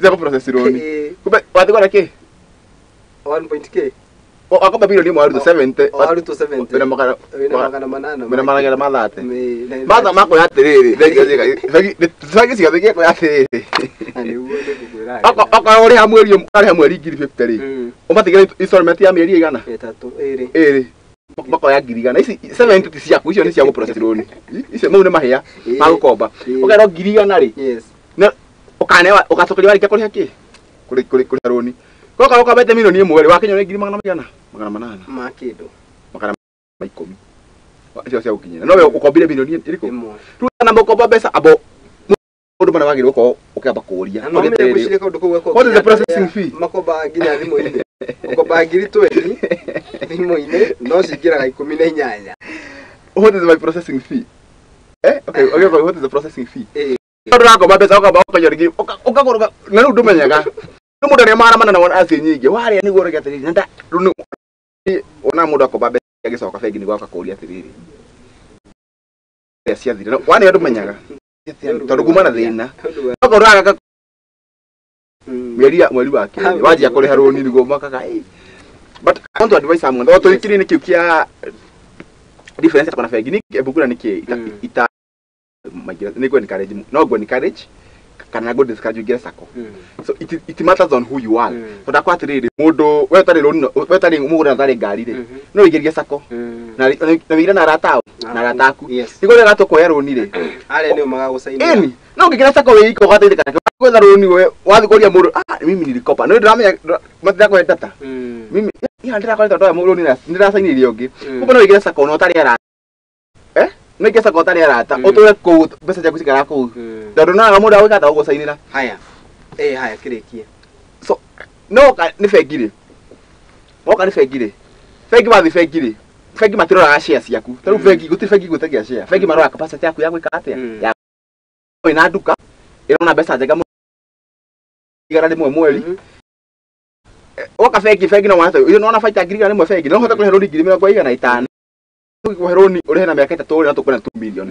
Cia kũ process loan. Kumbe watigwo na kĩ? 1.k. Wakomba milioni ĩmwe warutwo 70. O warutwo 70. Wĩna magana Wĩna 800. Wĩna 830. Matha makwĩra atĩrĩrĩ, bengi ciothe ingĩkwĩra atĩrĩrĩ. Nĩguo nĩngũkwĩra. Okorwo ũrĩha mweri ũkarĩha mweri 50,000 rĩ, ũmatigĩre installment ya mĩeri ĩigana? Ĩtatũ, ĩrĩ. Ĩrĩ. Makoya 100,000. Ici 70 ti ciaku, icio nĩ cia gũ-process loan. Icio mau nĩ mahĩa ma gũkomba. Ũkerwo 100,000 rĩ. Yes. Ũkanewa ũgacokeria warĩkia kũrĩha kĩ? Kũrĩha loan. Koka ũkombete milioni ĩmwe rĩ, wakinywo nĩ ngiri magana maigana? 800. Ma kĩndũ. 10. Icio cia gũkinyĩra. No we ũkombire milioni ĩrĩkũ? Ĩmwe. Rĩu na mũkomba mbeca abo mũndũ mana wagĩrĩirwo gũkorwo ũkĩamba kũũria. Na no menye ngwĩciria kaũndũ kau gako. What is the processing fee? Makombaga nginya thimũ-inĩ. Ũkombaga 20,000 thimũ-inĩ no cingĩraga 18. What is my processing fee? Okay, okay, what is the processing fee? Eh. Tondũ ũrakomba mbeca ũkamba ũkanyua rĩngĩ ũkagũrũka na rĩu ndũmenyaga. Rĩu mũndũ arĩa 800 wona acio nyingĩ warĩa nĩguo ũrauga atĩrĩrĩ na nda rĩu nĩ wona mũndũ akomba mbeca agĩcoka bengi nĩguo akakũria atĩrĩrĩ. Ciathira. Warĩa ndũmenyaga. Tondũ kuma na thĩna. Okorwo ũragaka mweri mweri wa kerĩ wanjia kũrĩha rũni nĩguo makaga. But I want to advise someone. O tũikiri nĩ kĩu kĩa difference yakwa na bengi nĩ mbugura nĩ kĩ ita maingĩra nĩ ngũ encourage no ngũ encourage kana ngũ discourage ũingĩre sacco. So it matters on who you are. Tondũ akwa atĩrĩrĩ mũndũ we ũtarĩ rũni we ũtarĩ mũgũnda na ũtarĩ ngari rĩ no ũingĩrie sacco na wĩire na arata ao na arata aku. Nĩguo rĩrĩa tũkuoya rũni rĩ arĩa nĩo magagũcainĩra. Ĩni no ũngĩingĩra sacco wĩ ika ũgateithĩka nakĩo. Gwetha rũni we wathiĩ kũria mũndũ mimi nilikopa no ndĩramenya matirakũhe data. Mimi ya ndĩrakoretwo ndoya rũni na ndĩracainĩire ũngĩ. Kumbe no ũingĩre sacco na ũtarĩ arata. No ũingĩre sacco ũtarĩ arata ũtũre kũu mbeca ciaku cikaraga kũu. Tondũ no mũndũ agwĩka ta gũgũcainĩra. Haya. Haya kĩrĩkie. So no nĩ bengi rĩ. Woka nĩ bengi rĩ. Bengi wathiĩ bengi rĩ. Bengi matiroraga share ciaku. Ta rĩu bengi gũtirĩ bengi gwĩtagia share. Bengi maroraga capacity yaku ya gwĩka atĩa. Ya wĩna nduka ĩrona mbeca njega 100 mweri. Woka bengi bengi no wona nona baita 100,000 bengi no ũhote kũrĩha rũni 50,000. Ũgĩkũhe rũni ũrĩhe na mĩaka 3 na tũkuona 2 million.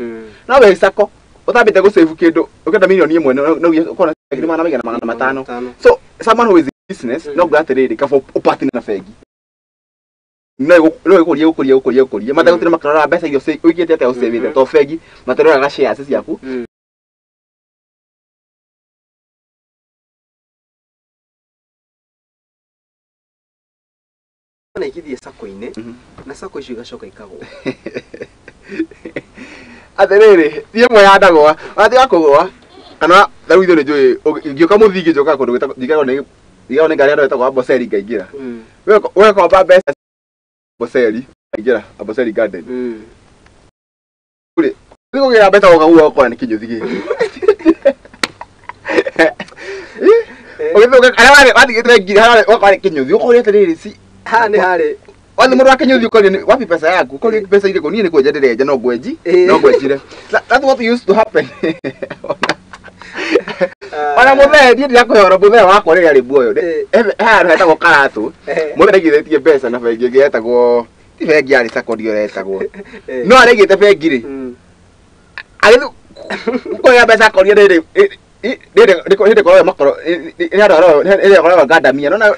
No we sacco ũtambĩte gũsave kĩndũ ũkĩenda milioni 1 no ũkona 500,000. So someone who is in business no ngwĩra atĩrĩrĩ kaba ũpartner na bengi. No ĩgũkũria gũkũria gũkũria gũkũria mategũtire makarora mbeca iria ũigĩte atĩa ũcĩvĩte to bengi matiroraga shares ciaku. Na ikithie sacco-inĩ na sacco icio igacoka ikagwa. Atĩrĩrĩ thiĩ ĩmwe ya ndagwa watiga kũgwa kana ta rĩu ithuĩ nĩ njũĩ ingĩũka mũthingi njũkaga kũndũ gwĩtagwo njigagwo nĩ ngari ya andũ ĩtagwo Amboseli ngaingĩra. We komba mbeca Amboseli ngaingĩra Amboseli Garden. Rĩ kũgĩra mbeca ũkagua ũkona nĩ kĩnyũthi gĩkĩ. Ũgĩthiĩ harĩa watigĩte ngiri harĩa ũgakora nĩ kĩnyũthi ũkoria atĩrĩrĩ si haha nĩ harĩ Wathi mũndũ wa kĩnyũthi ũkoria wapi pesa yaku ũkoria mbeca irĩkũ niĩ nĩ kwenja ndĩrenja no ngwenji no ngwenjire. That's what used to happen. Ona mũthee niĩ ndirakũhe ũhoro mũthee wakwa rĩrĩa arĩ muoyo he handũ hetagwo Karatũ mũthee ndaigithĩtie mbeca na bengi ĩngĩ yetagwo ti bengi yarĩ sacco ndio yetagwo no araigĩte bengi rĩ agĩthiĩ kũrĩa mbeca akoria rĩrĩ rĩrĩ koragwo makoro nĩ handũ rĩrĩ koragwo ngandamia nona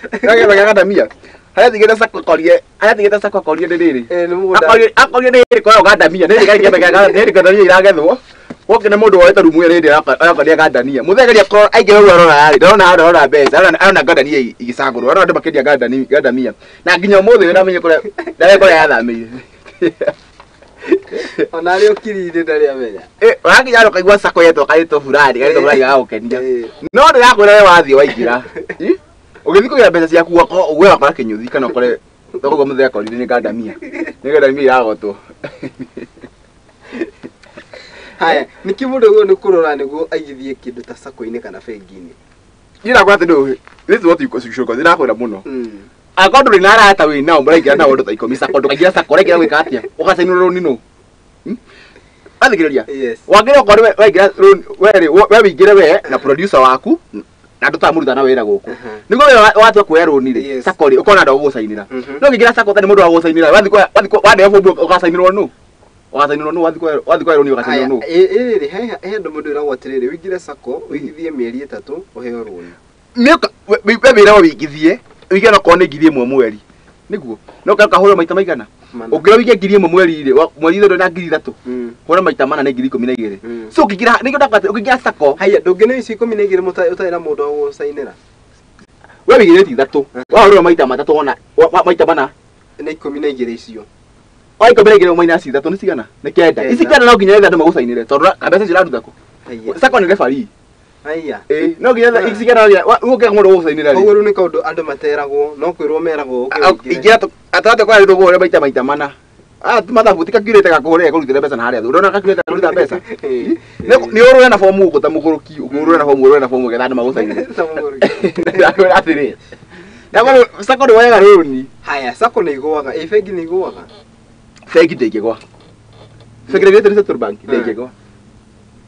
ngandamia harĩa atigĩte sacco akorie harĩa atigĩte sacco akorie rĩrĩ akorie rĩrĩ koragwo ngandamia rĩrĩ rĩrĩ ngandamia iragethwo Woke na mũndũ woete rumu ĩyo rĩrĩ arakoria ngandania mũthee geria aingĩra rĩu arora rĩ ndona arora mbeca arona ngandania igĩcagũrwo arona andũ makĩendia ngandamia na nginya ũmũthĩ ndamenye kũrĩa ndarĩa kũrĩa yathamĩire. Ona arĩ ũkiri-inĩ ndarĩ amenya. Ũrakinya handũ ũkaigua sacco yetwo karĩtwo fulani karĩtwo fulani gagagũkenia. No ndĩrakwĩra we wathiĩ waingĩra ũgĩthiĩ kũgĩra mbeca ciaku ũgwe wakora kĩnyũthi kana ũkore toguo mũthee akorire nĩ ngandamia nĩ ngandamia iragotwo. Haya, nĩkĩ mũndũ ũyũ nĩ kũrora nĩguo aigithie kĩndũ ta sacco-inĩ kana bengi-inĩ? Niĩ ndakwĩra atĩ this is what you should consider ndakwĩra mũno. Angĩkorwo ndũrĩ na arata wĩ nao mũraingĩra nao andũ ta 10 sacco ndũkaingĩra sacco ũraingĩra gwĩka atĩa? Ũgacainwo rũni nũ? Athikĩrĩria. Wagĩrĩirwo gũkorwo waingĩra rũni we rĩ we wĩingĩre we na producer waku na andũ ta mũrutana wĩra gũkũ. Nĩguo we watua kuoya rũni rĩ sacco rĩ ũkona andũ a gũgũcainĩra. No ũngĩingĩra sacco ũtarĩ mũndũ wa gũgũcainĩra wathiĩ waneo bomu ũgacainĩrwo nũ? Ũgacainĩrwo nũ wathiĩ kuoya rũni ũgacainĩrwo nũ? Ĩrĩ he handũ mũndũ ĩragwo atĩrĩrĩ ũingĩre sacco ũigithie mĩeri 3 ũheo rũni. Nĩũka we wĩra wĩigithie wĩige no korwo nĩ 1,000 mweri nĩguo no kahũra maita maigana ũngĩra wĩige 1,000 mweri rĩ mweri ithatũ na 3,000 hũra maita mana nĩ 12,000 so ũkĩingĩra nĩkĩo ndakwatĩ ũkĩingĩra sacco haya ndũngĩneo ici 12 ũtarĩ na mũndũ wa gũcainĩra we wĩigithĩtie 3 wahũra maita matatũ wona maita mana nĩ 12 icio wa 12 minus 3 nĩ cigana nĩ 9 ici 9 no nginya andũ magũcainĩre tondũ mbeca icio iraruta kũ sacco nĩ referee haya no nginya ici 9 ũngĩaga mũndũ gũgũcainĩra rĩ koguo rĩu nĩ kaũndũ andũ materagwo no kwĩrwo meragwo ingĩra atatũ kwa rĩu tũkũhũra maita mana mathabu ti calculator gakũhũrĩra kũrutĩra mbeca na harĩa thĩ ũrona calculator kũruta mbeca nĩ ũrũe na fomu gũkũ ta mũgũrũki ũrũe na fomu ũrũe na fomu getha andũ magũcainĩre ndakwĩra atĩrĩ ndakwĩra sacco nĩ woyaga rũni haya sacco nĩ igũaga ĩ bengi nĩ igũaga bengi ndĩngĩgwa bengi regulated nĩ Central Bank ndĩngĩgwa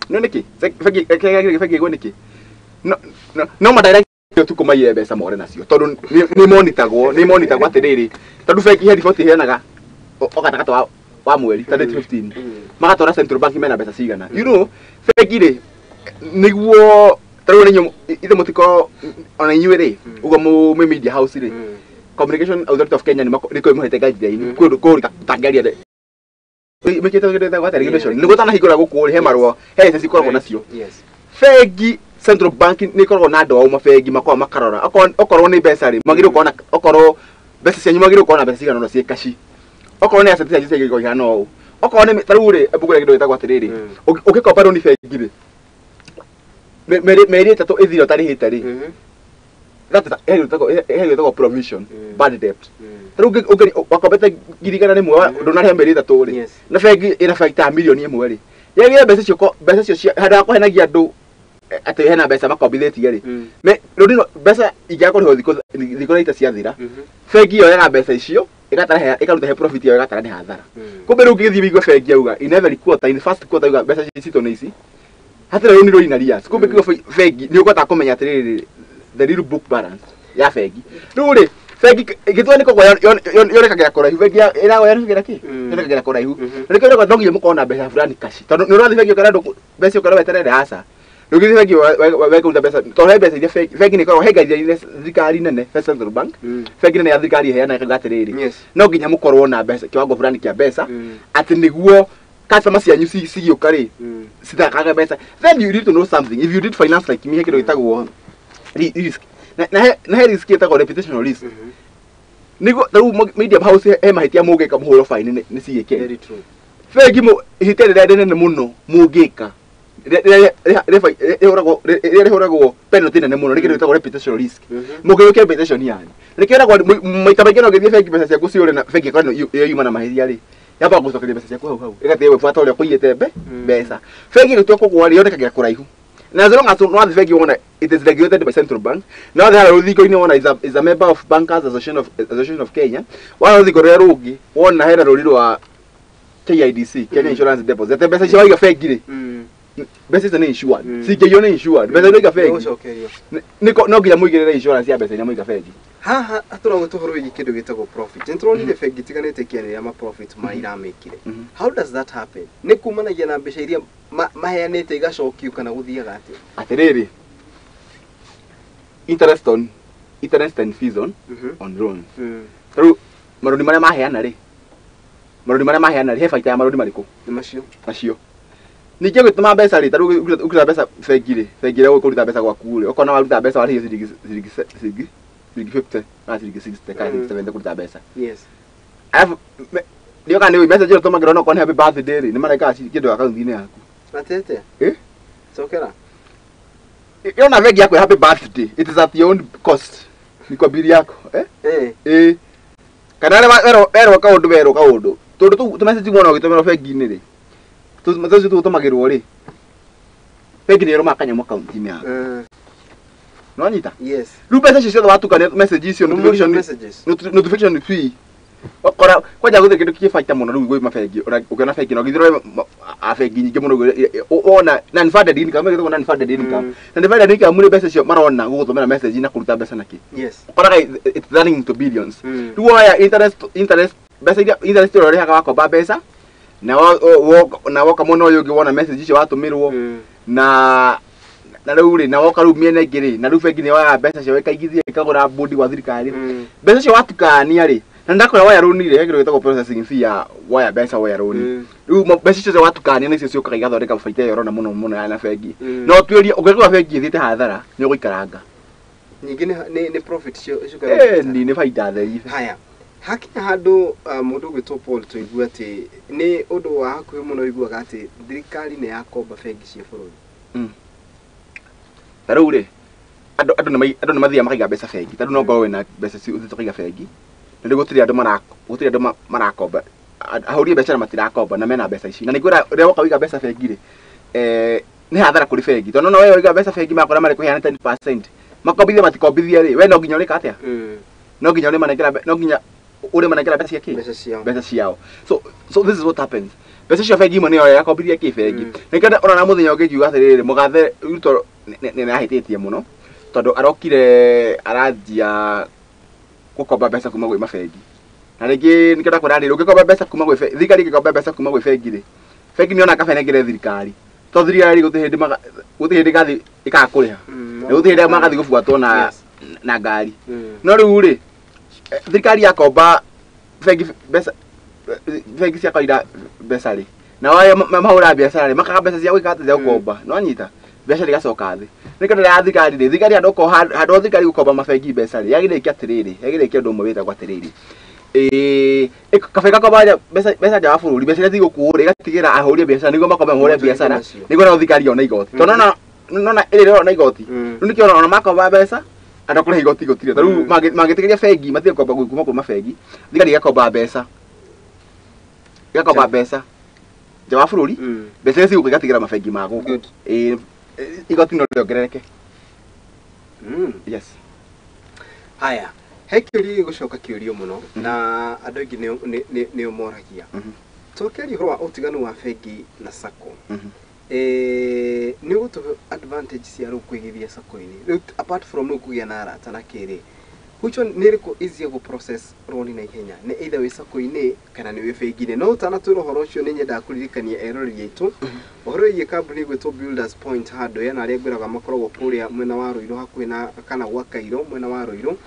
no nĩkĩ bengi ĩgwe nĩkĩ no madirect tukũ maiyire mbeca more nacio tondũ nĩ monitagwo atĩrĩrĩ tondũ bengi he riboti ĩheanaga o gatagatĩ wa mweri tarĩki 15 magatwara Central Bank mena mbeca cigana you know bengi rĩ nĩguo tarĩu nĩ ithe mũtikorwo ona inyuĩ rĩ ũguo mwĩ media house rĩ Communication Authority of Kenya nĩ kũmũhete guideline kũrĩ tangĩaria mĩkĩte kĩndũ gĩtagwo atĩa regulation nĩguo ũtanahingũra gũkũ rĩ he marũa he license ikoragwo nacio bengi Central Bank nĩ ĩkoragwo na andũ ao mabengi makoragwo makarora okorwo nĩ mbeca rĩ magĩrĩirwo gũkorwo na okorwo mbeca cianyu magĩrĩirwo gũkorwo na mbeca cigana ũna ciĩ kaci okorwo nĩ asset cianyu ciagĩrĩirwo ihana ũũ okorwo nĩ tarĩu rĩ mbugũre kĩndũ gĩtagwo atĩrĩrĩ ũngĩkomba rũni bengi rĩ mĩeri ĩtatũ ĩthire ũtarĩhĩte rĩ he gĩtagwo provision bad debt tarĩu wakombete 100,000 ndũnarĩha mĩeri ĩtatũ rĩ na bengi ĩna baita 1 million rĩ yagĩrĩire mbeca icio handũ ha kũhenagia andũ atĩ hena mbeca makombithĩtie rĩ rũni mbeca ingĩaga kũrĩhwo thikũ 90 ciathira bengi yoyaga mbeca icio ĩgatara ĩkaruta he profit yayo ĩgatara nĩ hathara kumbe rĩu ũngĩgĩthiĩ wĩigue bengi yauga in every quarter in first quarter yauga mbeca ici citũ nĩ ici hatirĩ rũni rũina arrears kumbe kiugo bengi nĩ ũkũhota kũmenya atĩrĩrĩ the real book balance ya bengi rĩu rĩ bengi gĩtua nĩ kũgwa yonekagĩra kũraihu bengi ĩragwa yonekagĩra kĩ yonekagĩra kũraihu nĩkĩo no nginya mũkorwo na mbeca fulani kaci tondũ nĩ ũrathiĩ bengi ũkera andũ mbeca ũkera weterere aca rĩu gĩthiĩ bengi wekũruta mbeca tondũ he mbeca iria bengi nĩ ĩkoragwo he guideline thirikari nene Central Bank bengi nene ya thirikari ĩheanaga ĩkauga atĩrĩrĩ no nginya mũkorwo na mbeca kiwango fulani kĩa mbeca atĩ nĩguo customer cianyu cigĩũka rĩ citakaga mbeca then you need to know something if you did finance like me he kĩndũ gĩtagwo risk na he risk ĩtagwo reputational risk nĩguo rĩu media house he mahĩtia mũngĩka mũhũrwo fine nĩ CAK bengi ihĩtia rĩrĩa rĩnene mũno mũngĩka rĩhũragwo penalty nene mũno nĩ kĩndũ gĩtagwo reputational risk mũngĩthũkia reputation yanyu nĩkĩo ĩragwo maita maingĩ no ũngĩthiĩ bengi mbeca ciaku ciũre na bengi ĩkorwo ĩyo yuma na mahĩtia rĩ yambaga gũcokeria mbeca ciaku hau hau ĩgatiga gwĩbuata ũrĩa ũkũiyĩte mbeca bengi ĩgĩtua kũgũa rĩ yonekagĩra kũraihu na as long as no wathiĩ bengi wona it is regulated by Central Bank na wathiĩ harĩa rũthingo-inĩ wona is a member of Bankers Association of Kenya wona rũthingo rũrĩa rũngĩ wona hena rũri rwa KIDC Kenya Insurance Deposit atĩ mbeca icio waiga bengi rĩ mbeca icio nĩ insured cingĩiywo nĩ insured mbeca iria waiga bengi no nginya mũigĩrĩre insurance ya mbeca iria mũiga bengi haha tũrauga tũhoro wĩgiĩ kĩndũ gĩtagwo profit nĩ tũronire bengi itiganĩte ikĩanĩrĩra ma profit marĩa iramĩkire how does that happen nĩ kumanagia na mbeca iria maheanĩte igacokio kana gũthiaga atĩa atĩrĩrĩ interest and fees on loan tarĩu marũni marĩa maheana rĩ he baita ya marũni marĩkũ nĩ macio macio ningĩ ũgĩtũma mbeca rĩ tarĩu ũkĩruta mbeca bengi rĩ bengi ĩrĩa ũkũruta mbeca gwaku rĩ ũkona waruta mbeca warĩhio ciringi 50 kana ciringi 60 kana 70 kũruta mbeca yes alafu ndio kana nĩ message ĩyo tũmagĩrwo no kone happy birthday rĩ nĩ marekaga kĩndũ akaunti-inĩ yaku atete cokera yona bengi yako happy birthday it is at your own cost ni kwa bili yako kana werwo kaũndũ werwo kaũndũ tondũ tũ message wona ũgĩtũmĩrwo bengi-inĩ rĩ tũ tũtũmagĩrwo rĩ bengi nĩ ĩrũmaga kanyamũ akaunti-inĩ yaku nĩwanyita yes rĩu mbeca icio ciothe watukania message icio notification fee wakora kwanja gũtirĩ kĩndũ kĩ baita mũno rĩu gwĩ mabengi ũkĩona bengi no githĩ a bengi nyingĩ mũno wona non funded income ĩgĩtagwo non funded income non funded income nĩ mbeca icio marona gũgũtũmĩra message na kũruta mbeca nakĩ yes ũkoraga it's running into billions rĩu woya interest mbeca iria interest ĩrĩa ũrĩhaga wakomba mbeca na woka mwena ũyũ ũngĩ wona message icio watũmĩrwo na Na rĩu rĩ, na woka rĩu mĩena ĩngĩ rĩ, na rĩu bengi nĩ yoyaga mbeca ciao ĩkaigithia ĩkagũra bũndi gwa thirikari. Mbeca icio watukania rĩ, na ndakwĩra woya rũni rĩ, he kĩndũ gĩtagwo processing fee ya woya mbeca woya rũni. Rĩu mbeca icio watukania nĩcio ciũkaga igathondeka baita ĩyo ũrona mũno mũno ya na bengi. No tuĩrie ũngĩkorwo bengi ĩthiĩte hathara nĩ ũgũikaranga. Ningĩ nĩ profit ciũkaga. Nĩ baita theri. Haya. Hakinya handũ mũndũ ũgwĩtwo Paul tũigue atĩ nĩ ũndũ wa hakuhĩ mũno ũiguaga atĩ thirikari nĩ yakomba bengi cia bũrũri. Ta rĩu rĩ, andũ nĩ mathiaga makaiga mbeca bengi. Ta rĩu no ngorwo wĩna mbeca ũthiĩte ũkaiga bengi. Na rĩu gũtirĩ andũ marakomba. Ahũri a biacara matirakomba na mena mbeca ici. Na nĩngwĩra rĩrĩa woka waiga mbeca bengi rĩ, nĩ hathara kũrĩ bengi. Tondũ no wewe waiga mbeca bengi makora marĩ kũheana 10%. Makombithia matikombithia rĩ, we no nginya ũrĩka atĩa? No nginya ũrĩmanengera, no nginya ũrĩmanengera mbeca cia kĩ? Mbeca ciao. So this is what happens. Mbeca cio bengi imwe nĩyo yakombithia kĩ bengi. Nĩkĩo ona mũthenya ũngĩ ngiuga atĩrĩrĩ, mũgathe Ruto nĩ ahĩtĩtie mũno tondũ arokire aranjia gũkomba mbeca kuma gwĩ mabengi. Na rĩngĩ nĩkĩo ndakwĩra rĩrĩ, ũngĩkomba mbeca kuma gwĩ bengi, thirikari ĩngĩkomba mbeca kuma gwĩ bengi rĩ, bengi nĩyona kaba ĩnengere thirikari. Tondũ thirikari gũtirĩ hĩndĩ ĩgathiĩ ĩkaga kũrĩha. Na gũtirĩ hĩndĩ magathiĩ gũbuatwo na ngari. No rĩu rĩ, thirikari yakomba bengi mbeca, bengi cia kawaida mbeca rĩ, na wao mahũra biacara rĩ, makaga mbeca cia gwĩka atĩa, cia gũkomba. No anyita biacara igacoka thĩ. Nĩkĩo ndĩra thirikari rĩ, thirikari handũ handũ thirikari gũkomba mabengi mbeca rĩ, yagĩrĩire ĩke atĩrĩrĩ, yagĩrĩire ĩke ũndũ ũmwe wĩtagwo atĩrĩrĩ. Kabe gakomba mbeca nja wa bũrũri, mbeca iria cigũkũ rĩ, ĩgatigĩra ahũri a biacara nĩguo makombe mahũre biacara, nĩguo nao thirikari yone igoti. Tondũ nona ĩrĩ ĩrona igoti. Rĩu nĩkĩo ona makomba mbeca, andũ kũrĩha igoti gũtirĩ. Ta rĩu mangĩtĩkĩria bengi matige gũkomba kuma kwĩ mabengi, thirikari ĩgakomba mbeca. Ĩgakomba mbeca nja wa bũrũri, mbeca iria cigũka igatigĩra mabengi ma gũkũ. Igoti no rĩongerereke. Yes. Haya, he kĩũria gĩgũcoka kĩũrio mũno na andũ aingĩ nĩo moragia. Tũkĩaria ũhoro wa ũtiganu wa bengi na sacco. Nĩ ũgũtũhe advantage cia rĩu kũigithia sacco-inĩ. Rĩu apart from rĩu kũgĩa na arata na kĩrĩ, which one nĩ ĩrĩkũ easier gũ process roni na ihenya? Nĩ either wĩ sacco-inĩ kana nĩ wĩ bengi-inĩ. No ũtanatwĩra ũhoro ũcio nĩ nyendaga kũririkania eroreri aitũ ũhoro wĩgiĩ kambuni ĩgwĩtwo Builders Point Hardware, na arĩa ngwĩraga makoragwo kũrĩa mwena wa Ruiru hakuhĩ na kana gwa Kairo mwena wa Ruiru.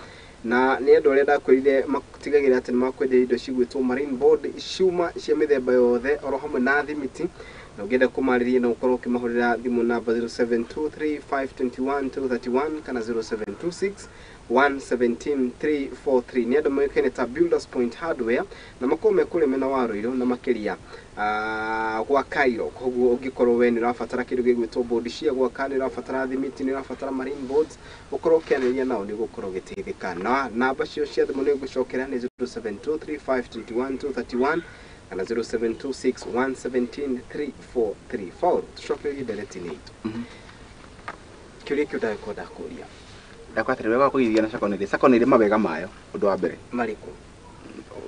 Na nĩ andũ arĩa ndakwĩrire matigagĩrĩra atĩ nĩ makwenderia indo cigwĩtwo marine board, cuma cia mĩthemba yothe oro hamwe na thimiti. Na ũngĩenda kũmarĩria no ũkorwo ũkĩmahũrĩra thimũ namba 0723521231 kana 0726 117 343. Nĩ andũ moĩkaine ta Builders Point Hardware na makorwo me kũrĩa mwena wa Ruiru na makĩria gwa Cairo. Koguo ũngĩkorwo we nĩ ũrabatara kĩndũ gĩgwĩtwo board cia gwaka, nĩ ũrabatara thimiti, nĩ ũrabatara marine boards, ũkorwo ũkĩanĩria nao nĩ ũgũkorwo ũgĩteithĩka. Na namba cio cia thimũ nĩ ngũcokera nĩ 0723521231 kana 0726 117 343. Paul, tũcokererie ndereti-inĩ itũ. Kĩũria kĩu ndagĩkorwo ndakũria. Ndakwa atĩrĩ, wega wa kũigithia na sacco nĩ rĩ, sacco nĩ ĩrĩ mawega mayo ũndũ wa mbere. Marĩkũ?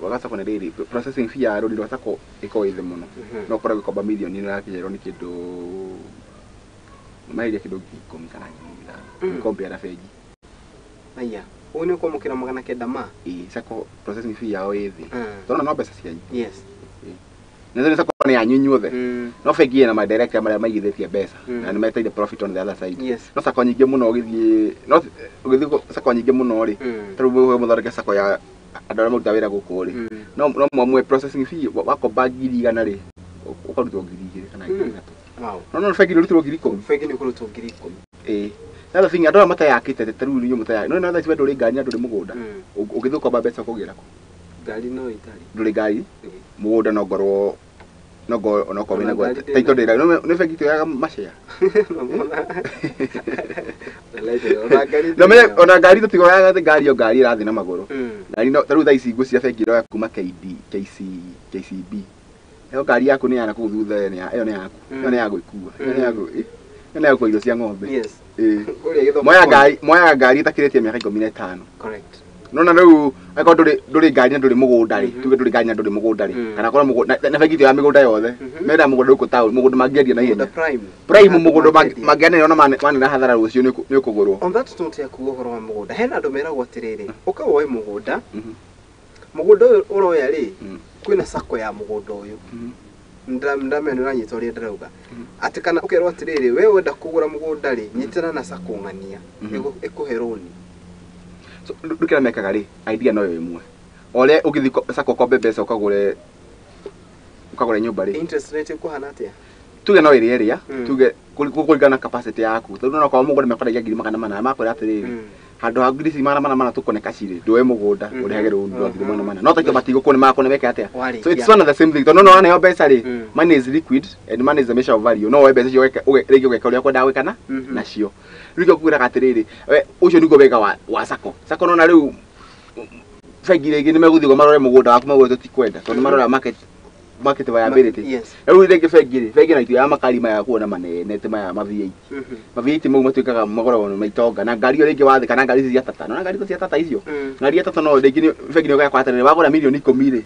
Wega sacco nĩ rĩrĩ, processing fee ya rũni rwa sacco ĩkoragwo ĩ thĩ mũno. No ũkorwo ũgĩkomba mirioni ĩno ĩrakinyĩrwo nĩ kĩndũ marĩria kĩndũ 10,000 kana 5,000. Compare na bengi. Aya, ũũ nĩ ũkwamũkĩra 900 ma? Ĩĩ, sacco processing fee yao ĩ thĩ. Tondũ no mbeca cianyu. Yes. Na nĩ sacco nĩ yanyu inyuothe. No bengi ĩna ma director marĩa maigithĩtie mbeca na nĩ meteire profit on the other side. Yes. No sacco nyingĩ mũno ũgĩthiĩ, no ũgĩthiĩ sacco nyingĩ mũno rĩ, ta rĩu mũthondeke sacco ya andũ arĩa marutaga wĩra gũkũ rĩ, no mwamue processing fee wakomba 100,000 rĩ, ũkarutwo 2,000 kana 3,000. Wow. No bengi nĩ ũrutĩrwo 10,000. Bengi nĩ ũkũrutwo 10,000. Ĩĩ. The other thing, andũ arĩa matayakĩte ta rĩu inyuĩ mũtayakĩte, no thaa ici we ndũrĩ ngari na ndũrĩ mũgũnda. Ũngĩthiĩ ũkomba mbeca ũkũgĩra kũ? Ngari no itarĩ. Ndũrĩ ngari, mũgũnda no ngorwo no ngorwo onokorwo wĩna Ona gwa taito ndĩra nĩ bengi tuoyaga macea. No menye ona ngari tũtigoyaga atĩ ngari o ngari ĩrathiĩ na magũrũ. Ngari no ta rĩu thaa ici ngwĩciria bengi ĩroya kuma KD, KC, KCB. Ĩyo ngari yaku nĩ ya nakũu thutha ĩyo nĩ yaku. Ĩyo nĩ ya gwĩkua. Ĩyo nĩ ya ĩyo nĩ ya gũkua irio cia ng'ombe. Yes. Ĩĩ. Kũrĩa Gĩthomo. Moyaga ngari ĩtakĩrĩtie mĩaka 15. Correct. No na rĩu angĩkorwo ndũrĩ ngari na ndũrĩ mũgũnda rĩ, tuge ndũrĩ ngari na ndũrĩ mũgũnda rĩ, kana korwo mũgũnda na bengi ya mĩgũnda yothe, menda mũgũnda gũkũ town, mũgũnda mangĩendia na ihenya. Prime. Prime mũgũnda mangĩendia ona manena hathara rũciũ nĩ ũkũgũrwo. On that note ya kuga ũhoro wa mũgũnda, hena andũ meragwo atĩrĩrĩ, ũka woe mũgũnda, mũgũnda ũyũ ũroya rĩ, kwĩna sacco ya mũgũnda ũyũ. Ndamenya nĩũranyita ũrĩa ndĩrauga. Atĩ kana ũkerwo atĩrĩrĩ, we wenda kũgũra mũgũnda rĩ, nyitana na sacco ng'ania ĩkũhe rũni. So rĩu kĩrĩa mekaga rĩ, idea no yo ĩmwe. O ũrĩa ũngĩthiĩ sacco ũkombe mbeca ũkagũre nyũmba rĩ, Interest rate ĩkũhana atĩa? Tuge no ĩrĩa ĩrĩa tuge kũringana na capacity yaku, tondũ no korwo mũgũnda mekwendagia 400,000, makwĩra atĩrĩrĩ, handũ ha ngiri ici 400 tũkone kacirĩ, ndũe mũgũnda ũrĩhage rũni rwa 400,000, no taito matigũkũ nĩ makũ nĩ meke atĩa. So it's one of the same thing, tondũ no waneo mbeca rĩ, money is liquid and money is a measure of value. No woe mbeca icio rĩngĩ ũgeka ũrĩa ũkwendaga gwĩka nacio. Rĩu nĩkĩo ngwĩraga atĩrĩrĩ, ũcio nĩguo wega wa sacco. Sacco nona rĩu bengi rĩngĩ nĩ megũthiĩ marore mũgũnda waku mauge tũtikwenda, tondũ marora market viability. Rĩu rĩngĩ bengi rĩ, bengi na ituoyaga makari maya kuona manene ti maya ma V8. Ma V8 mau matuĩkaga magũragwo nĩ maitonga, na ngari ĩyo rĩngĩ wathĩ kana ngari ici cia Tata, nona ngari cia Tata icio, ngari ya Tata no rĩngĩ bengi nĩ ũgakora atĩrĩrĩ, wagũra 10,000,000 rĩ,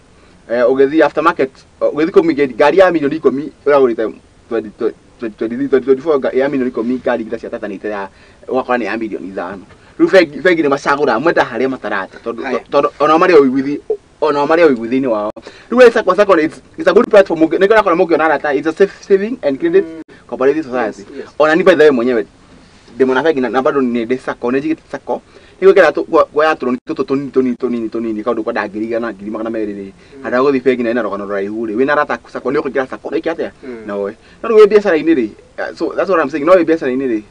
ũgĩthiĩ aftermarket, ũgĩthiĩ kũmĩgĩra ngari ya 10,000,000 ũragũrĩte 2023, 2024 ya 10,000,000, ngari cia Tata nĩ ya ũgakora nĩ ya 5,000,000. Rĩu bengi nĩ macagũraga mwenda harĩa matarate, tondũ ona marĩ ũiguthi, ona marĩ ũiguthi-inĩ wao. Rĩu sacco it's a good platform, nĩ ũrakora mũngĩona arata, it's a safe saving and credit cooperative society. Ona ni by the way mwenyewe ndĩmona bengi na bado nĩ ndĩ sacco, nĩ njigĩte sacco nĩguo ngera kuoya tũrũni tũtũ tũnini tũnini tũnini tũnini, kaũndũ kwenda 100,000 200,000 rĩ, handũ ha gũthiĩ bengi na ĩna rũgano rũraihu rĩ, wĩna arata aku sacco nĩ ũkũingĩra sacco ĩke atĩa na woe. No rĩu wĩ biacara-inĩ rĩ, so that's what I'm saying, no wĩ biacara-inĩ rĩ,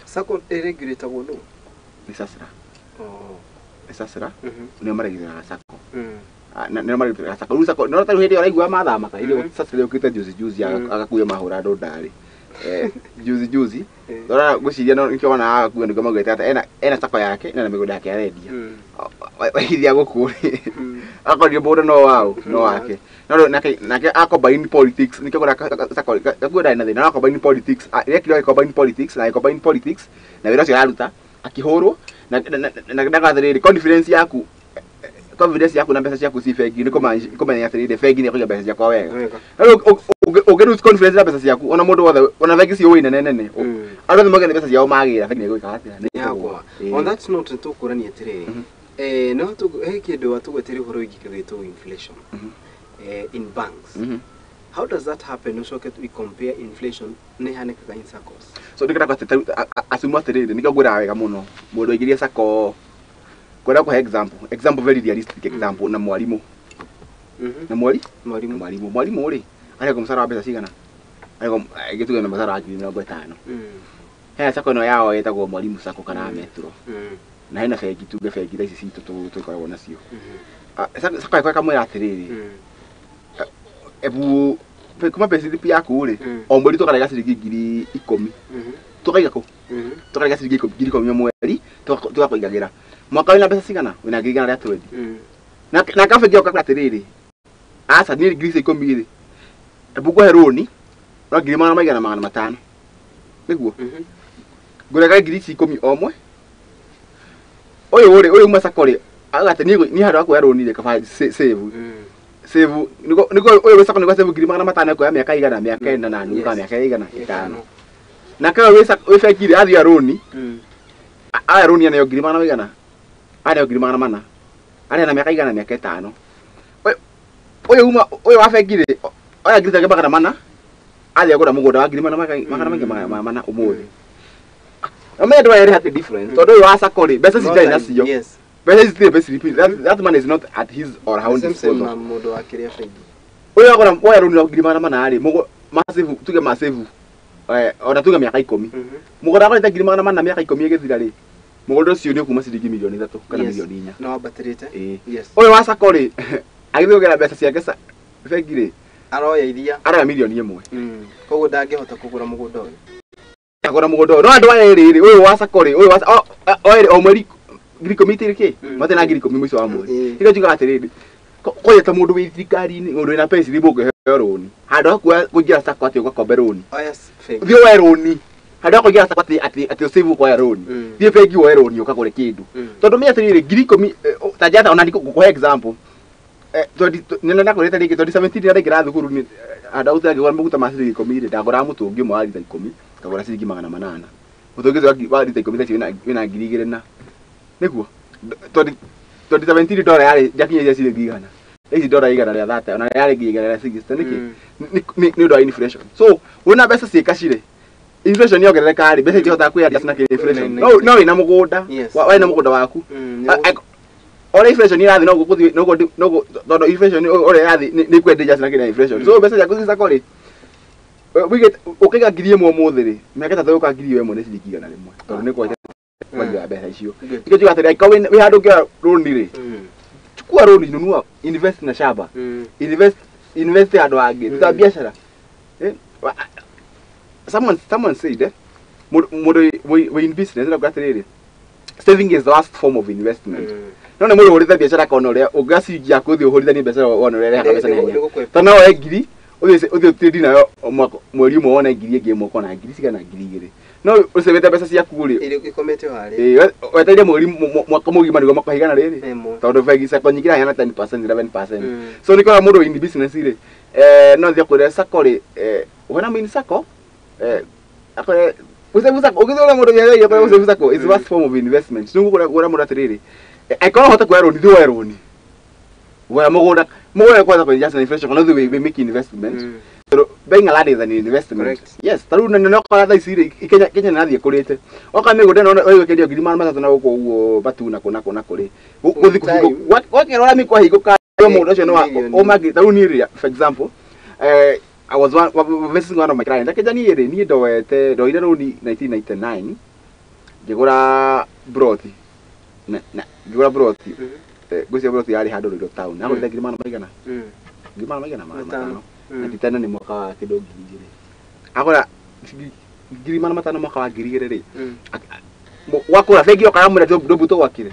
Sacco ĩregulatagwo nũ? Nĩ SASRA. Nĩ SASRA nĩo maregulataga sacco. Nĩo maregulataga sacco. Rĩu sacco no ta rĩu hĩndĩ ĩyo ũraigua mathama hĩndĩ ĩyo SASRA yũkĩte juzi juzi agakuya mahũra andũ ndarĩ. Juzi juzi ndora ngwĩciria no nĩkĩo wonaga agakuya, nĩkĩo maugĩte atĩ ena sacco yake na mĩgũnda yake arendia. Waigithia gũkũ rĩ, akorwo mũgũnda no wao no wake, no rĩu nake a combine politics, nĩkĩo ngũra sacco gakuo ndarĩ na thĩna, no a combine politics, rekire combine politics na combine politics na wĩra ũcio araruta akĩhũrwo na ndagathĩrĩria confidence yaku, confidence yaku na mbeca ciaku ci bengi nĩ kũmenya atĩrĩrĩ, bengi nĩ ĩkũiga mbeca ciakwa wega. Rĩu ũngĩ lose confidence na mbeca ciaku, ona mũndũ wothe, ona bengi ciũĩ nene nene, andũ othe mauge nĩ mbeca ciao magĩra, bengi nĩ ĩgwĩka atĩa? Nĩ ĩkũgũa. On that note nĩ tũkũrania atĩrĩrĩ, no he kĩndũ watũgweteire ũhoro wĩgiĩ kĩndũ gĩtagwo inflation in banks. How does that happen? Ũcoke we compare inflation nĩ ĩhanĩkaga in saccos. So ndĩkĩra kwatĩ assume atĩrĩrĩ, nĩkĩo ngwĩraga wega mũno mũndũ aingĩrie sacco, ngwenda kũhe example very realistic example, na mwarimũ. Na mwari? Mwarimũ. Mwarimũ. Mwarimũ rĩ, arĩhagwo mũcara wa mbeca cigana? Arĩhagwo gĩtuge na mũcara wa 50,000. Hena sacco ĩno yao ĩtagwo Mwalimu Sacco kana Metro. Na hena bengi, tuge bengi ta ici citũ tũkoragwo nacio. Sacco yakwa ĩkamwĩra atĩrĩrĩ, ebu kuma payslip yaku rĩ, o mweri tũkarega ciringi 10,000. Tũkaiga kũ? Tũkarega ciringi 10,000 o mweri, tũgakũigagĩra. Mwaka wĩna mbeca cigana? Wĩna 120,000. Na kabengi gaka atĩrĩrĩ, aca niĩ 10,000 rĩ, ebu ngũhe rũni rwa 500,000. Nĩguo? Ngũrega 10,000 o mwe. Ũyũ rĩ, ũyũ uma sacco rĩ, auga atĩ niĩ handũ ha kuoya rũni rĩ, kaba save. Save, nĩguo ũyũ wĩ sacco nĩguo save 500,000 ekuoya mĩaka igana, mĩaka ĩna na nuthu kana mĩaka igana, ĩtano. Nake ũyũ wĩ bengi rĩ, athiĩ oya rũni, aya rũni aneo ngiri magana maigana, aneo 400,000, arĩa na mĩaka igana, mĩaka ĩtano. Ũyũ uma, ũyũ wa bengi rĩ, oya 400,000, athiĩ agũra mũgũnda wa 400,000 ũmũthĩ. Na menya ndũrarĩ hatirĩ difference, tondũ ũyũ wa sacco rĩ, mbeca ici ndarĩ nacio. Mbeca ici citirĩ payslip, that money is not at his or her own disposal. Na mũndũ wa kĩrĩa bengi. Ũyũ agũra, oya rũni rwa 400,000 rĩ, massive, tuge massive, ona tuge mĩaka 10. Mũgũnda agũrĩte 400,000 mĩaka 10 ĩgĩthira rĩ, mũgũnda ũcio nĩ ũkuma ciringi 3,000,000 kana 4,000,000. Na wambatĩrĩte? Ũyũ wa sacco rĩ, agĩthiĩ kũgĩra mbeca ciake bengi rĩ, Aroya iria. Aroya 1,000,000. Koguo ndangĩhota kũgũra mũgũnda ũyũ. Agũra mũgũnda ũyũ. No andũ aya erĩ rĩ, ũyũ wa sacco rĩ, ũyũ wa o erĩ o mweri 10,000 itirĩ kĩ? Matirĩ na 10,000 mũico wa mweri. Nĩkĩo njugaga atĩrĩrĩ, kwanja ta mũndũ wĩ thirikari-inĩ, mũndũ wĩna payslip ũngĩheo rũni, handũ ha kuoya kũingĩra sacco atĩ ũgakombe rũni. Oya bengi. Thiĩ woe rũni. Handũ ha kũingĩra sacco atĩ ũsave ũkoya rũni. Thiĩ bengi woe rũni ũkagũre kĩndũ. Tondũ menya atĩrĩrĩ, 10,000, ta njata ona ngũkũhe example. Nĩ ndakwĩrĩte rĩngĩ, 2017 rĩrĩa ndaingĩra thukuru nĩ, handũ ha gũthiĩ ngĩgũra maguta ma ciringi 10 rĩ, ndagũraga mũtũngi ũmwe wa rita 10, ngagũra ciringi 800. Mũtũngi ũcio wa rita 10 thaa ici wĩna 2,000 na. Nĩguo? 2017 ndora yarĩ njakinyĩria ciringi 100. Ici ndora 130 ona yarĩ nginya 160 nĩkĩ? Nĩ ũndũ wa inflation. So wĩna mbeca ciĩ cash rĩ, inflation yongerereka rĩ, mbeca itihotaga kwĩ na kĩ inflation. No wĩna mũgũnda, wĩna mũgũnda waku. Ora inflation irathiĩ noguo gũthiĩ noguo tondũ inflation ũrĩa ĩrathiĩ nĩ kwendeja na kĩrĩa inflation. So mbeca ciaku ci sacco rĩ, wĩigĩte ũkaiga 1,000 ũmũthĩ rĩ, mĩaka 3 ũka 1,000 nĩ ciringi 100 tondũ nĩ kwete value ya mbeca icio. Nĩkĩo njugaga atĩrĩ, angĩkorwo wĩ handũ ũngĩoya rũni rĩ, chukua rũni, nunua, invest na shamba, invest handũ hangĩ, ruta biacara. Someone said, mũndũ wĩ in business arauga atĩrĩrĩ, saving is the last form of investment. No nĩ mũndũ ũhũrĩte biacara akona ũrĩa ũngĩoya ciringi yaku ũthiĩ ũhũrithanie biacara wone ũrĩa ĩrehaga mbeca naihenya. Tondũ no woe 1,000 ũthiĩ ũtrade nayo mweri ũmwe wone 1,000 ĩngĩ ĩmwe ũkona 1,000 cigana 2,000. No ũcĩvĩte mbeca ciaku rĩ, ikomete harĩa. Wetereire mweri mwaka mũgima nĩguo makohe igana rĩrĩ. Tondũ bengi sacco nyingĩ iraheana 10%, 11%. So nĩkĩo mũndũ in business rĩ, no thiĩ akwĩre sacco rĩ, when I'm in sacco, akwĩre gũsave sacco, ũgĩthiĩ ũrĩa mũndũ gĩathairie akwĩre gũsave sacco is the worst form of investment. Nĩguo kũrĩa mũndũ atĩrĩrĩ, angĩkorwo ũhote kuoya rũni, thiĩ woe rũni. Woya mũgũnda, mũgũnda kwanza kwenye just inflation, kana ũthiĩ we make investment. So buying a land is an investment. Yes, ta rĩu nĩ ũkora thaa ici rĩ, Kenya nĩ ĩrathiĩ ĩkũrĩte. Oka mĩgũnda ĩno ĩgũkendio 300,000 na gũkũ ũguo Batu na kũ na kũ na kũ rĩ. Gũthiĩ kũhingũka, gwakĩrora mĩkwahingũka mũgũnda ũcio nĩ wa ũmangĩ. Ta rĩu niĩ rĩ, for example, I was visiting one of my clients. Akĩnja niĩ rĩ, niĩ ndoete, ndoire rũni 1999, ngĩgũra broti. Ngĩgũra broti. Ngwĩciria broti yarĩ handũ Ruiru town. Nagũrĩte ngiri magana maigana? Ngiri magana maigana? Magana matano. Na tena nĩ mwaka wa kĩndũ 2,000. Agũra 500,000 mwaka wa 2,000 rĩ. Wakũra bengi yoka yamwĩra ndũmbuto gwakire.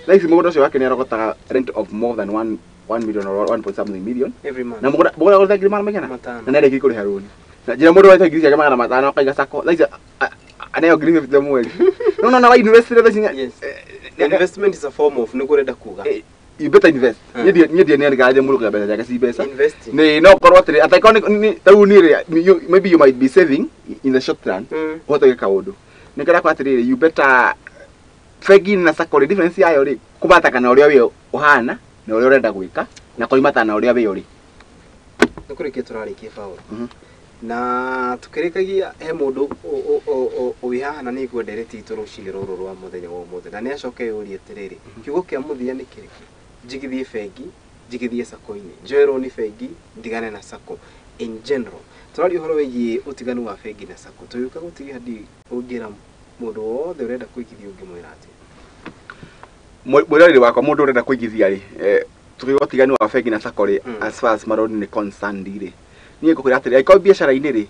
Thaa ici mũgũnda ũcio wake nĩ arogotaga rent of more than 1 million or 1 point something million. Every month. Na mũgũnda agũrĩte 500,000? Na nĩarĩkirie kũrĩha rũni. Na njĩra mũndũ waite ngiri ciake 500 akaiga sacco. Thaa ici aneo 50,000 mweri. No no invest thaa ici. Investment is a form of nĩguo ũrenda kuga. You better invest. Niĩ ndiĩ nĩ mũndũ kũiga mbeca ciake ci mbeca. Nĩ no korwo atĩrĩ, atakorwo nĩ ta rĩu niĩ rĩ, maybe you might be saving in the short run, ũhote gwĩka ũndũ. Nĩ kĩrĩa kwa atĩrĩrĩ, you better bengi na sacco rĩ, difference yayo rĩ, kũbatana na ũrĩa wĩ ũhana na ũrĩa ũrenda gwĩka na kũimatana na ũrĩa wĩ ũrĩ. Nĩ kũrĩkia tũrarĩkia Paul. Na tukĩrĩkagia he mũndũ wĩ haha na nĩ aigua ndereti itũ rũcinĩ rũrũ rwa mũthenya wa ũmũthĩ na nĩ acoke yũrie atĩrĩrĩ, kiugo kĩa mũthia nĩ kĩrĩkũ? Njigithie bengi, njigithie sacco-inĩ, njoe rũni bengi, ndigane na sacco. In general, tũraria ũhoro wĩgiĩ ũtiganu wa bengi na sacco. Tũgĩũka gũtigia hadi ũngĩra mũndũ wothe ũrenda kũigithia ũngĩmwĩra atĩa? Mwĩroreri wakwa, mũndũ ũrenda kũigithia rĩ, tũkiuga ũtiganu wa bengi na sacco rĩ, as far as marũni nĩ concerned rĩ, niĩ ngũkwĩra atĩrĩ, angĩkorwo biacara-inĩ rĩ,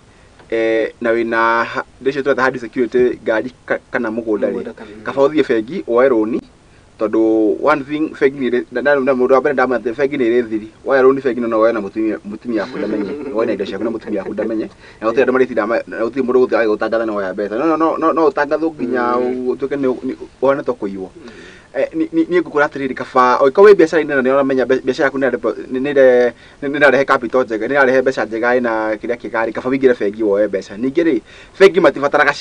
na wĩna indo icio tũreta hard security, ngari kana mũgũnda rĩ, kaba ũthiĩ bengi woe rũni, tondũ one thing bengi nĩ mũndũ wa mbere ndamenya atĩ bengi nĩ ĩrĩ thiri. Woya rũni bengi no woe na mũtumia waku ndamenye, woe na indo ciaku na mũtumia waku ndamenye, na gũtirĩ andũ marĩtinda na gũtirĩ mũndũ ũgũtinda agĩgũtangatha nĩ woya mbeca. No ũtangathwo nginya ũtuĩke nĩ ũhane ta ũkũiywo. Niĩ ngũkwĩra atĩrĩrĩ, kaba angĩkorwo wĩ biacara-inĩ na nĩ ũramenya biacara yaku nĩ ĩrarehe capital njega, nĩ ĩrarehe mbeca njega ĩna kĩrĩa kĩega rĩ, kaba ũingĩre bengi woe mbeca. Ningĩ rĩ, bengi matibataraga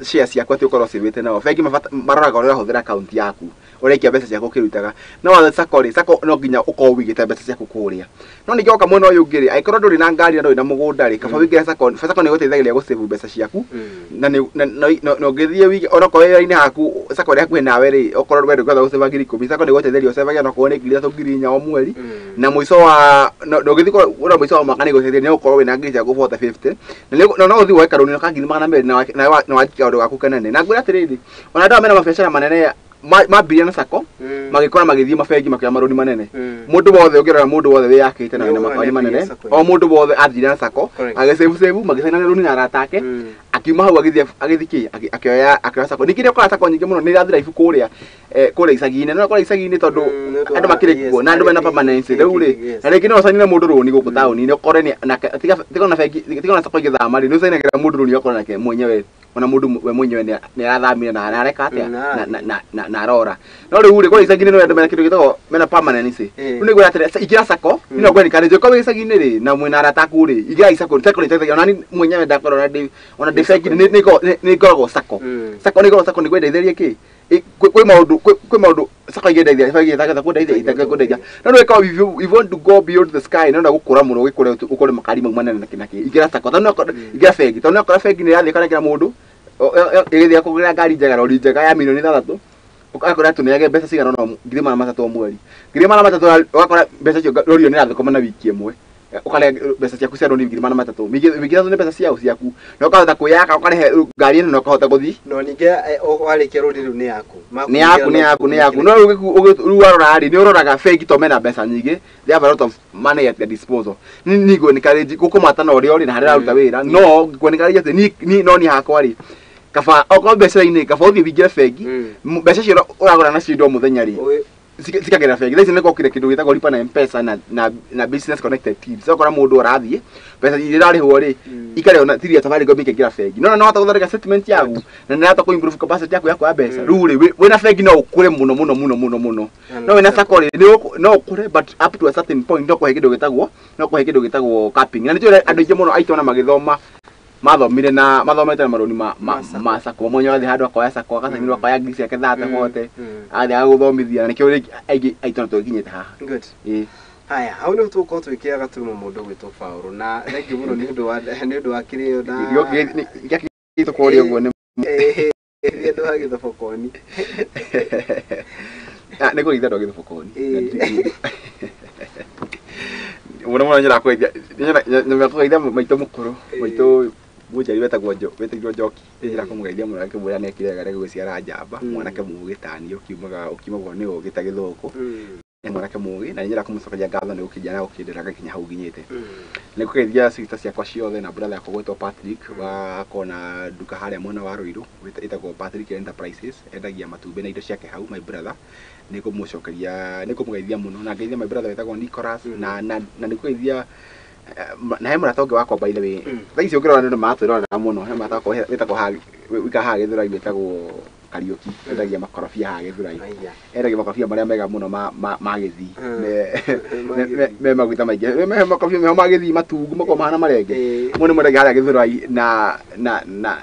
share ciaku atĩ ũkorwo ũcĩvĩte nao. Bengi maroraga ũrĩa ũrahũthĩra account yaku, ũraikia mbeca ciaku ũkĩrutaga. No wathiĩ sacco rĩ, sacco no nginya ũkorwo ũigĩte mbeca ciaku kũrĩa. No ningĩ woka mwena ũyũ ũngĩ rĩ, angĩkorwo ndũrĩ na ngari na ndũrĩ na mũgũnda rĩ, kaba ũingĩre sacco. Sacco nĩ ĩgũteithagĩrĩria gũsave mbeca ciaku. Na ũngĩthiĩ wige onokorwo wĩra-inĩ haku, sacco ĩrĩa hakuhĩ nawe rĩ, okorwo we ndũngĩhota gũsave 10,000, sacco nĩ ĩgũteithĩrĩria ũcavage onokorwo nĩ 3,000 4,000 o mweri. Na mũico wa ndũngĩthiĩ na mũico wa mwaka nĩ ĩgũteithĩrĩria nĩ ũgũkorwo wĩna ngiri ciaku 40, 50. Na no ũthiĩ woe karũni ka 200,000 na wanjie kaũndũ gaku kanene. Na ngwĩra atĩrĩrĩ, ona andũ aya mena mabiacara manene mambirie na sacco, magĩkora magĩthiĩ mabengi makĩoya marũni manene. Mũndũ wothe ũngĩrora, mũndũ wothe wĩyakĩte na wĩna marũni manene, o mũndũ wothe athire na sacco, agĩsave save, magĩcaina rũni na arata ake, akiuma hau agĩthiĩ agĩthiĩ kĩ, akĩoya sacco. Ningĩ nĩ ũkoraga sacco nyingĩ mũno nĩ irathira ibu kũrĩa kũrĩa icagi-inĩ. No ũkora icagi-inĩ tondũ andũ makĩrĩ kuo na andũ mena permanence rĩu rĩ, na rĩngĩ no ũcainĩre mũndũ rũni gũkũ taũni-inĩ, ũkore nĩ nake tiga ona bengi, tiga ona sacco igĩthama rĩ, nĩ ũcainagĩra mũndũ rũni ũkore nake mwenyewe, ona mũndũ we mwenyewe nĩ arathamire na areka atĩa, na arora. No rĩu rĩ, kũrĩa icagi-inĩ no andũ mena kĩndũ gĩtagwo mena permanence. Rĩu nĩ ngwĩra atĩrĩ, ingĩra sacco, niĩ no ngwendekanĩte, ũkorwo wĩ icagi-inĩ rĩ, na mwĩna arata aku rĩ, ingĩra sacco, sacco nĩ ĩteithagia. Ona niĩ mwenyewe ndakorwo ona ndĩ bengi, nĩ ngoragwo sacco. Sacco nĩ ngoragwo sacco nĩguo ĩndeithĩrĩrie kĩ? Kwĩ maũndũ Sacco ingendeithia bengi ĩtangĩhota kũndeithia itangĩkũndeithia no nĩ wĩkaga if you want to go beyond the sky no na gũkũra mũno ũgĩkũre ũkore makari mau manene na kĩ ingĩra Sacco tondũ ingĩra bengi tondũ nĩũkora bengi nĩ ĩrathiĩ ĩkanengera mũndũ ĩgĩthiĩ kũgũra ngari njega rori njega ya 6 milioni ũgakora tũneage mbeca cigana ũna 300,000 o mweri 300,000 ũgakora mbeca icio rori ĩyo nĩ ĩrathũkũma na wiki ĩmwe ũkarĩa mbeca ciaku cia rori 300,000 wiki 3 nĩ mbeca ciao ciaku na ũkahota kwĩyaka ũkarĩhe ngari ĩno na ũkahota gũthiĩ No ningĩ warĩkia rũri rĩu nĩ yaku. Nĩ yaku nĩ yaku nĩ yaku no rĩu warora rĩ nĩ ũroraga bengi to mena mbeca nyingĩ, they have a lot of money at their disposal. Ni ngũ encourage gũkũmata na ũrĩa ũrĩ na harĩa ũraruta wĩra no ngũ encourage atĩ ni no ni hakwa rĩ kaba okorwo mbeca-inĩ kaba ũthiĩ ũingĩre bengi mbeca icio ũragũra nacio indo o mũthenya rĩ cikagera bengi. Thaa ici nĩ gwokire kĩndũ gĩtagwo lipa na M-Pesa na business connected teams ũgakora mũndũ arathiĩ mbeca iria irarĩhwo rĩ ikarĩhwo na tiri ya Safaricom ikaingĩra bengi no no hota gũthondeka statement yaku na nĩ ĩrahota kũ improve capacity yaku ya kuoya mbeca. Rĩu rĩ wĩna bengi no ũkũre mũno mũno mũno mũno mũno no wĩna Sacco rĩ no ũkũre but up to a certain point no kũhe kĩndũ gĩtagwo capping na nĩtũĩ andũ aingĩ mũno aitũ ona magĩthoma mathomire na mathomete na marũni Ma Sacco. Ma Sacco mwenye agathiĩ handũ akoya Sacco agacainĩrwo akoya ngiri ciake thate bote Mm. athiĩ agagũthomithia na nĩkĩo rĩngĩ aingĩ aitũ na tũgĩkinyĩte haha. Good. Ĩĩ. Haya, hau nĩho tũgũkorwo twĩkĩra gaturumo mũndũ gwĩtwo Paũlũ na thengiũ mũno nĩ ũndũ wa kĩrĩo na Gĩakĩtwo kũrĩa ũguo nĩ nĩ ũndũ wa gĩthobokoni. Ah, nĩ kũgeithia andũ a gĩthobokoni Ĩĩ. Mũno mũno nyenda kũgeithia nyenda kũgeithia maitũ mũkũrũ maitũ mũnjari wetagwo wetagwo Njoki nyenda kũmũgeithia mũno akĩmwĩra nĩ ekire wega nĩ gũciara njamba mwanake mũgĩ tani ũkiumaga ũkiumagwo nĩ ũgĩ ta gĩthũkũ nĩ mwanake mũgĩ na nĩ nyenda kũmũcokeria ngatho nĩ gũkĩnjia na gũkĩndera ngakinya hau nginyĩte. Nĩ kũgeithia sister ciakwa ciothe na brother yakwa gwĩtwo Patrick wa kona nduka harĩa mwena wa Ruiru ĩtagwo Patrick Enterprises endagia matumbĩ na indo ciake hau. My brother nĩ kũmũcokeria nĩ kũmũgeithia mũno na ngeithia my brother wĩtagwo Nicholas na nĩ kũgeithia na he mũrata ũngĩ wakwa by the way thaa ici ũngĩrora nĩ ũndũ maratwĩrorera mũno he mũrata wakwa wĩtagwo haha wĩikaga haha Gĩthũrai wĩtagwo Kariũki endagia makorobia haha Gĩthũrai. Aya. Endagia makorobia marĩa mega mũno ma Gĩthii Ma me maguta maingĩ me makorobia meho ma Gĩthii matungu makoragwo mahana marenge Ĩĩ. mũndũ mwendagia harĩa Gĩthũrai na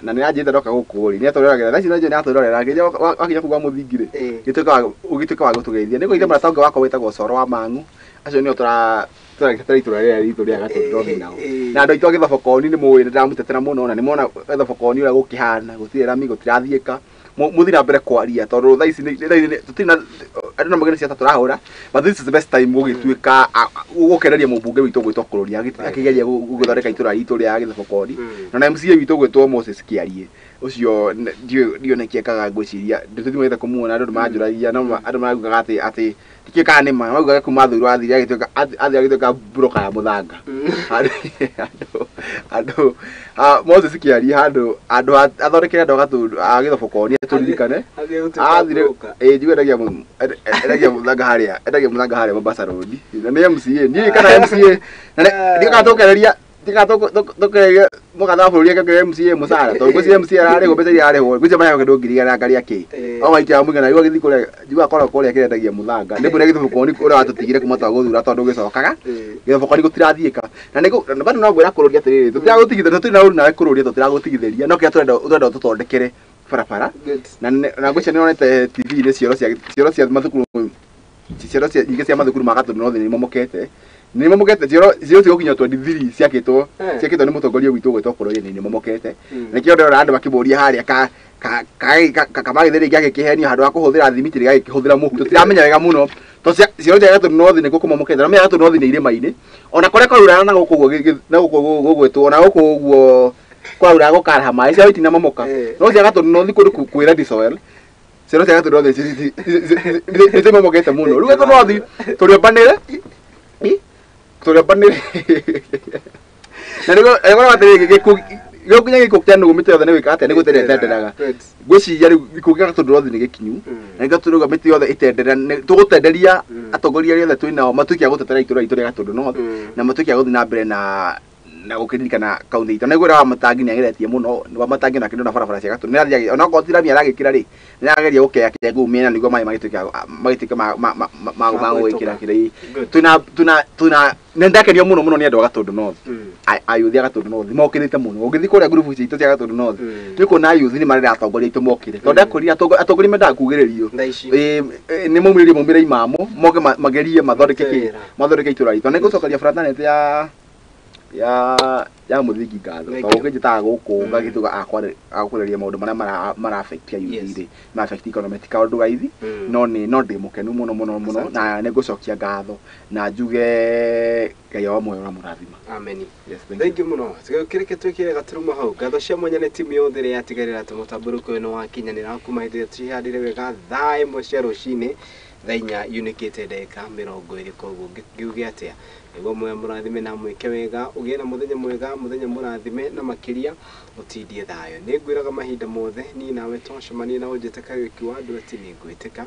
nĩ anjĩte ndoka gũkũ rĩ nĩ atwĩroragĩra thaa ici nĩ atwĩrorera akĩnya wakinya kũu gwa mũthingi rĩ gĩtuĩka wa gũtũgeithia nĩ kũgeithia mũrata ũngĩ wakwa wĩtagwo Coro wa Mang'u acio nĩo tũragĩtetera itũra rĩrĩa ritũ rĩa Gatũndũ nao na andũ aitũ a Gĩthobokoni nĩ mũĩ nĩ ndĩramũtetera mũno na nĩ mona Gĩthobokoni ũrĩa gũkĩhana gũtirĩ rami gũtirathiĩka mũthiĩ na mbere kwaria tondũ thaa ici tũtirĩ na andũ no mauge nĩ ciaca tũrahũra but this is the best time gũgĩtuĩka gũkeneria mũmbunge witũ gwĩtwo Kũrũria akĩgeria gũthondeka itũra ritũ rĩa Gĩthobokoni na MCA witũ gwĩtwo Moses Kĩarie ũcio ndiũ nĩkĩ ekaga ngwĩciria ndĩtũthimĩte kũmuona andũ nĩmanjũragia no andũ maraugaga atĩ ndikĩũĩ kana nĩ ma maugaga kuma thurwo athire agĩtuĩka athire agĩtuĩka broker ya mũthanga andũ Moses Kĩarie handũ andũ athondekere andũ a Gatũndũ a Gĩthobokoni tũririkane Athiĩ gũtuĩka athire broker. ĩ njigua endagia mũthanga harĩa Mombasa Road na nĩ MCA ndiũĩ kana MCA na ndiũĩ kana tũkereria ndiũĩ kana tũkereria mũgatha wa bũrũri akĩongerera MCA mũcara tondũ ngwĩciria MCA ararĩhwo mbeca iria ararĩhwo ngwĩciria maheagwo kĩndũ 100,000 ngari akĩ o maikia mũigana rĩu agĩthiĩ kũrĩa njiguaga akoragwo kũrĩa akĩendagia mũthanga nĩ mbũrĩa Gĩthobokoni ũrĩa watũtigire kuma twagũthura tondũ gĩcokaga Gĩthobokoni gũtirathiĩka na nĩ na bado no ngwĩra kũrũria atĩrĩrĩ tũtiragũtigithĩria tũtirĩ na ũru nawe kũrũria tũtiragũtigithĩria no kĩrĩa tũrenda ũtũthondekere barabara na ngwĩciria nĩ wonete TV-inĩ cioro cia mathukuru cioro cia nyingĩ cia mathukuru ma Gatũndũ North nĩ imomokete cioro cigũkinya 23 ciakĩtwo ciakĩtwo nĩ mũtongoria witũ ũgwĩtwo Kũrũria nĩ imomokete nĩkĩo ndĩrona andũ makĩmũria harĩa ka kamagĩthĩ rĩngĩ agĩkĩhenio handũ ha kũhũthĩra thimiti rĩngĩ agĩkĩhũthĩra mũhu tũtiramenya wega mũno tondũ cioro cia Gatũndũ North nĩkuo kũmomokete na menya Gatũndũ North nĩ irĩma-inĩ ona kũrĩa kwaura na gũkũ ũguo na gũkũ gũgwĩtwo na gũkũ ũguo kwaura gũkaraha maĩ ciao itinamomoka no cia Gatũndũ North kũndũ kwĩ red soil cioro cia Gatũndũ North nĩ cimomokete mũno rĩu Gatũndũ North tũrĩombanĩre tũrĩombanĩre na nĩguo atĩrĩrĩ gĩkuũ gĩkinya gĩkuũ kĩa nũgũ mĩtĩ yothe nĩ gwĩka atĩa nĩ gũtendera ĩtenderaga ngwĩciria rĩu gĩkuũ kĩa Gatũndũ North nĩ gĩkinyu na nĩkĩo tũrauga mĩtĩ yothe ĩtendera tũgũtenderia atongoria arĩa othe twĩ nao matuĩke a gũtetera itũra ritũ rĩa Gatũndũ North na matuĩke a gũthiĩ na mbere na Na gũkĩririkana kaunti itũ nĩguo wa matangi nĩageretie mũno wa matangi na kĩndũ na barabara cia Gatũndũ nĩarathiĩ onokorwo ti rami aragĩkĩra rĩ nĩarageria gũkea kũu mĩena nĩguo maĩ magĩtuĩke ma gwĩkĩra kĩrĩa Good. twĩna nĩndakenio mũno mũno nĩ andũ a Gatũndũ North. Ayuthi a Gatũndũ North mokĩrĩte mũno. Ũngĩthiĩ kũrĩa ngurubu citũ cia Gatũndũ North nĩ kuona ayuthi nĩ marenda atongoria aitũ mokĩre tondũ ndakwĩrire atongoria mendaga kugĩrĩrio. Thaa ici. Nĩ maumĩrĩrie maumĩre imamo moke magerie mathondeke Marute kĩ wĩra. Mathondeke itũra ritũ. Nĩ ngũcokeria fraternity ya mũthingi ngatho Thank tondũ you. ũkĩnjĩtaga gũkũ ngagĩtuga akwarĩria maũndũ marĩa mara affect youth rĩ, ma affect economy ti kaũndũ gaithi. No nĩ no ndĩ mũkenu mũno mũno mũno. Asante. Na nĩ ngũcokia ngatho na njuge Ngai wa muoyo ũramũrathima. Amen. Yes, thank you. Thank you mũno. Kĩreke twĩkĩre gaturuma hau. Ngatho cia mwanya nĩ timu yothe ĩrĩa yatigarĩra atĩ mũtambũrũko ũyũ nĩ wakinyanĩra kuma hĩndĩ ĩrĩa tũcihandire wega thaa 1 cia rũcinĩ, thaa 4 yunĩkĩte ndagĩka 20. Koguo ngiuge atĩa, nĩguo muoya mũrathime na mwĩke wega, ũgĩe na mũthenya mwega, mũthenya mũrathime na makĩria ũtindie thayũ. Nĩ ngwĩraga mahinda mothe niĩ nawe twacemania na ũnjĩte Kariũki wa andũ ati nĩ ngwĩtĩka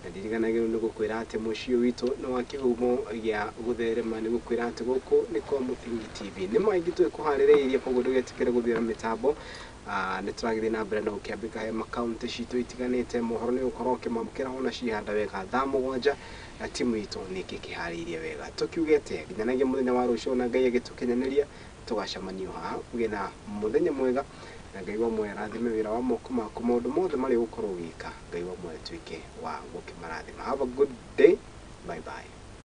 na ndiriganagĩrwo nĩ gũkwĩra atĩ mũciĩ witũ nĩ wa kĩhumo gĩa gũtherema. Nĩ gũkwĩra atĩ gũkũ nĩ kwa Mũthingi TV, nĩ maingĩ twĩkũharĩrĩirie, koguo ndũgetĩkĩre gũthira mĩtambo. Nĩ tũragĩthiĩ na mbere na gũkĩambĩka he makaunti citũ itiganĩte. Mohoro nĩ ũgũkorwo ũkĩmamũkĩra ona cihanda wega thaa 7, na timu itũ nĩ ĩkĩharĩirie wega. Tũkiuge atĩa, nginyanagia mũthenya wa rũciũ na Ngai agĩtũkinyanĩria tũgacemanio haha. Ũgĩe na mũthenya mwega na Ngai wa muoyo arathime wĩra wa moko maku, maũndũ mothe marĩa ũgũkorwo ũgĩka, Ngai wa muoyo atuĩke wa gũkĩmarathima. Have a good day.